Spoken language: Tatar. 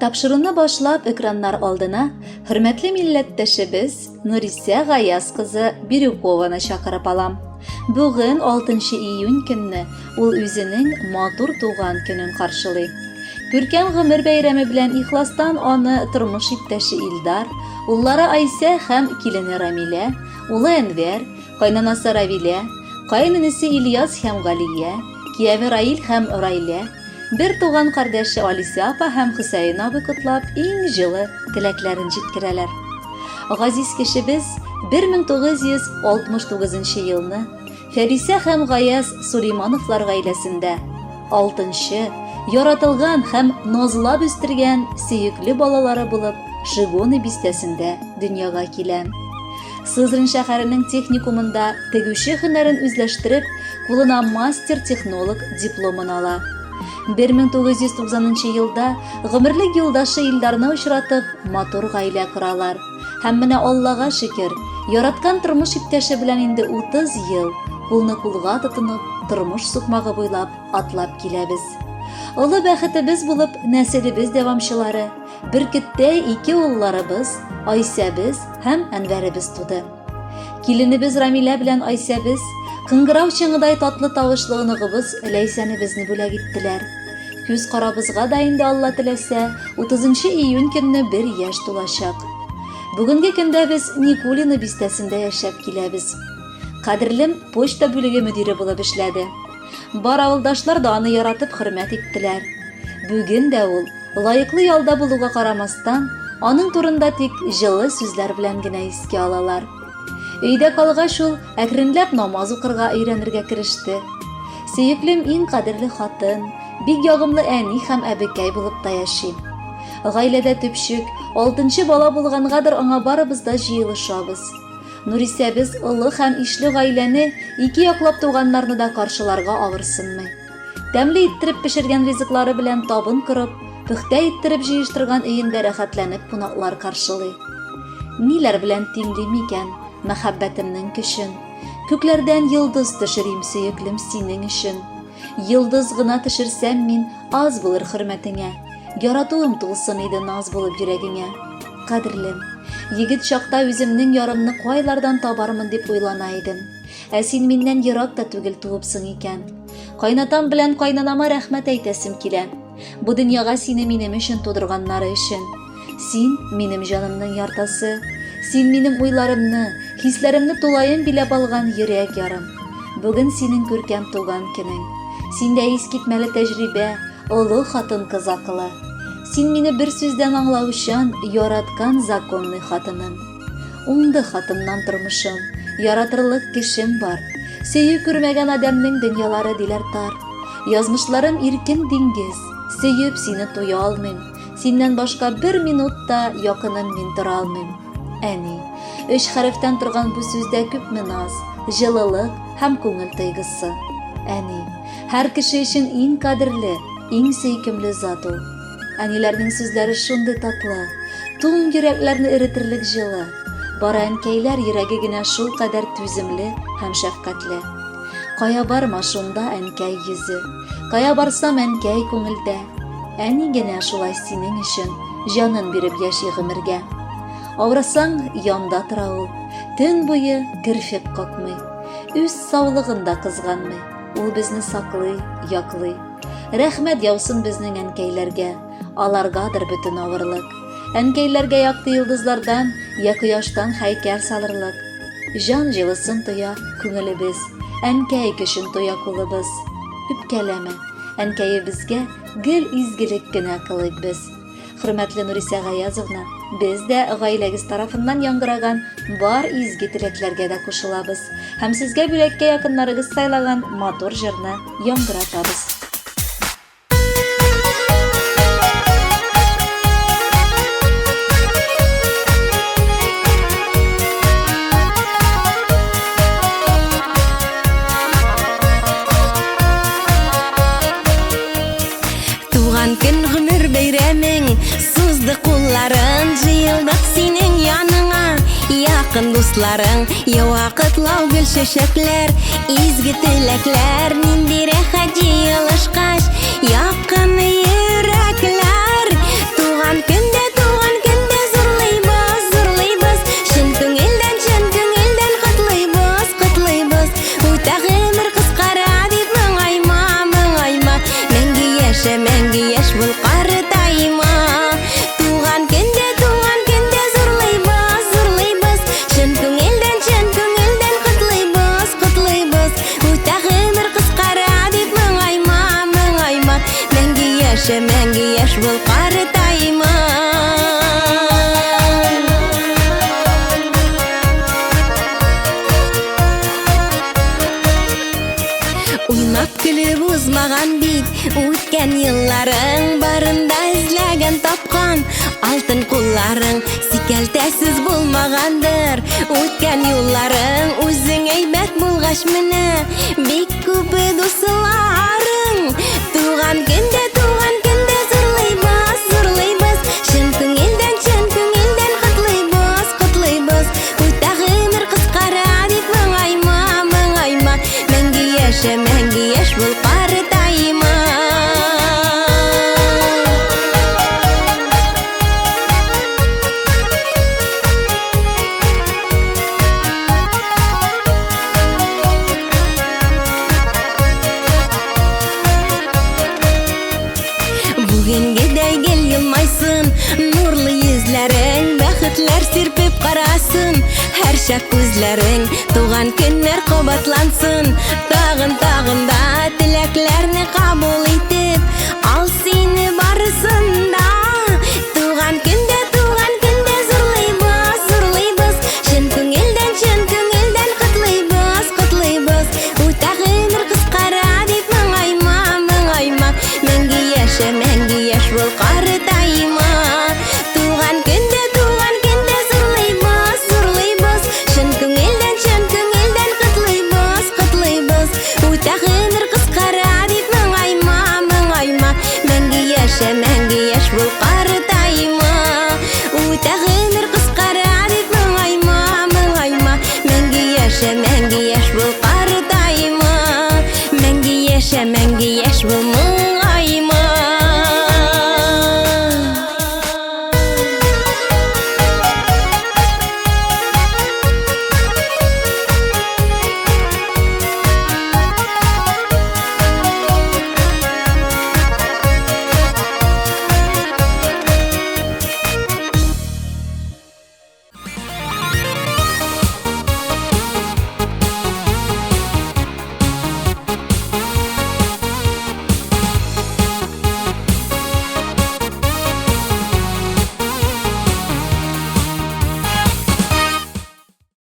Тапшыруны башлап экраннар алдына хөрмәтле милләттәшебез Нурисә Гаяз кызы Бирюкованы чакырып алам. Бүген 6 июнь көнне ул үзенең матур туган көнен каршылый. Күркәм гомер бәйрәме белән ихластан аны тормыш иптәше Илдар, уллары Айсә һәм килене Рамилә, улы Әнвәр, кайнанасы Равилә, каенэнесе Ильяс һәм Галия, кияве Раил һәм Райлә, бер туган кардәше Алисә апа һәм Хөсәен абый котлап иң җылы теләкләрен җиткерәләр. Газиз кешебез 1969 елны Фәрисә һәм Гаяз Сулеймановлар гаиләсендә алтынчы, яратылган һәм назлап үстергән сөекле балалары булып Шигоны бистәсендә дөньяга килә. Сызрань шәһәренең техникумында тегүче һөнәрен үзләштереп, кулына мастер-технолог дипломын ала. 1990 елда гомерлек юлдашы Илдарны очратып, матур гаилә коралар. Һәм менә Аллага шөкер, яраткан тормыш иптәше белән инде 30 ел кулны кулга тотынып, тормыш сукмагы буйлап атлап киләбез. Олы бәхетебез булып, нәселебез дәвамчылары, бөркеттәй ике улларыбыз, Айсәбез һәм Әнвәребез туды. Киленебез Рамилә белән Айсәбез, кыңгырау чыңыдай татлы тавышлы оныгыбыз Ләйсәнебезне бүләк иттеләр. Күз карабызга да инде Алла теләсә, 30 июнь көнне бер яшь тулачак. Бүгенге көндә без Никулино бистәсендә яшәп киләбез. Кадерлем почта бүлеге мөдире булып эшләде. Бар авылдашлар да аны яратып хөрмәт иттеләр. Бүген дә ул, лаеклы ялда булуга карамастан, аның турында тик җылы сүзләр белән генә искә алалар. Өйдә калгач ул әкренләп намаз укырга өйрәнергә кереште. Сөеклем иң кадерле хатын, бик ягымлы әни һәм әбекәй булып та яши. Гаиләдә төпчек, алтынчы бала булгангадыр аңа барыбыз да җыелышабыз. Нурисәбез олы һәм ишле гаиләне, ике яклап туганнарны да каршыларга авырсынмый. Тәмле иттереп пешергән ризыклары белән табын корып, пөхтә иттереп җыештырган өендә рәхәтләнеп кунаклар каршылый. Ниләр белән тиңлим икән мәхәббәтемнең көчен? Күкләрдән йолдыз төшерим, сөеклем, синең өчен. Йолдыз гына төшерсәм мин, аз булыр хөрмәтеңә. Яратуым тулсын иде наз булып йөрәгеңә. Кадерлем, егет чакта үземнең ярымны кайлардан табармын дип уйлана идем. Ә син миннән ерак та түгел туыпсың икән. Кайнатам белән кайнанама рәхмәт әйтәсем килә. Бу дөньяга сине минем өчен тудырганнары өчен. Син минем җанымның яртасы. Син минем уйларымны, хисләремне тулаем биләп алган йөрәк ярым. Бүген синең күркәм туган көнең. Синдә искитмәле тәҗрибә, олы хатын-кыз акылы. Син мине бер сүздән аңлаучан, яраткан законный хатыным. Уңды хатыннан тормышым, яратырлык кешем бар. Сөю күрмәгән адәмнең дөньялары диләр тар. Язмышларым иркен диңгез, сөеп сине туя алмыйм. Синнән башка бер минут та якыным мин тора алмыйм. Әни, өч хәрефтән торган бу сүздә күпме наз, җылылык һәм күңел тойгысы. Әни, һәр кеше өчен иң кадерле, иң сөйкемле зат ул. Әниләрнең сүзләре шундый татлы, туң йөрәкләрне эретерлек җылы. Бары әнкәйләр йөрәге генә шулкадәр түземле һәм шәфкатьле. Кая барма, шунда әнкәй йөзе. Кая барсам, әнкәй күңелдә. Әни генә шулай синең өчен җанын биреп яши гомергә. Авырсаң, янда тора ул. Төн буе керфек какмый. Үз саулыгын да кызганмый. Ул безне саклый, яклый. Рәхмәт яусын безнең әнкәйләргә. Аларгадыр бөтен авырлык. Әнкәйләргә якты йолдызлардан я кояштан һәйкәл салырлык. Җан җылысын тоя күңелебез, әнкәй көчен тоя кулыбыз. Үпкәләмә, әнкәебезгә гел изгелек кенә кылыйк без. Хөрмәтле Нурисә Гаязовна, без дә гаиләгез тарафыннан яңгыраган бар изге теләкләргә дә кушылабыз һәм сезгә бүләккә якыннарыгыз сайлаган матур җырны яңгыратабыз. Туган көн гомер бәйрәмең Сузды кулларын Җыелдык синең яныңа Якын дусларың Ява котлау гөл чәчәкләр Изге теләкләр Нинди рәхәт җыелышкач Якын йөрәкләр Туган яшь бул, картайма. Туган көндә, туган көндә зурлыйбыз, зурлыйбыз. Чын күңелдән, чын күңелдән котлыйбыз, котлыйбыз. Үтә гомер кыскара дип моңайма, моңайма. Мәңге яшә, мәңге яшь бул, картайма. Уйнап көлеп узмаган бит үткән елларың, барында эзләгән тапкан алтын кулларың, сикәлтәсез булмагандыр үткән юлларың, үзең әйбәт булгач менә бик күп дусларың. Туган көндә, туган көндә зурлыйбыз, зурлыйбыз, чын күңелдән, чын күңелдән котлыйбыз, котлыйбыз. Үтә гомер кыскара дип моңайма, моңайма. Мәңге яшә, мәңге яшь бул, картайма. Бүгенгедәй гел елмайсын нурлы йөзләрең, бәхетләр сирпеп карасын һәрчак күзләрең, туган көннәр кабатлансын, тагын тагын да теләкләрне кабул итеп, ал сине барысын да. Туган көндә, туган көндә зурлыйбыз, зурлыйбыз, чын күңелдән, чын күңелдән котлыйбыз, котлыйбыз. Үтә гомер кыскара дип моңайма, моңайма. Мәңге яшә, мәңге яшь бул, картайма. Туган көндә, туган көндә зурлыйбыз, зурлыйбыз, чын күңелдән, чын күңелдән котлыйбыз, котлыйбыз. Үтә гомер кыскара дип моңайма, моңайма. Мәңге яшә, мәңге яшь бул,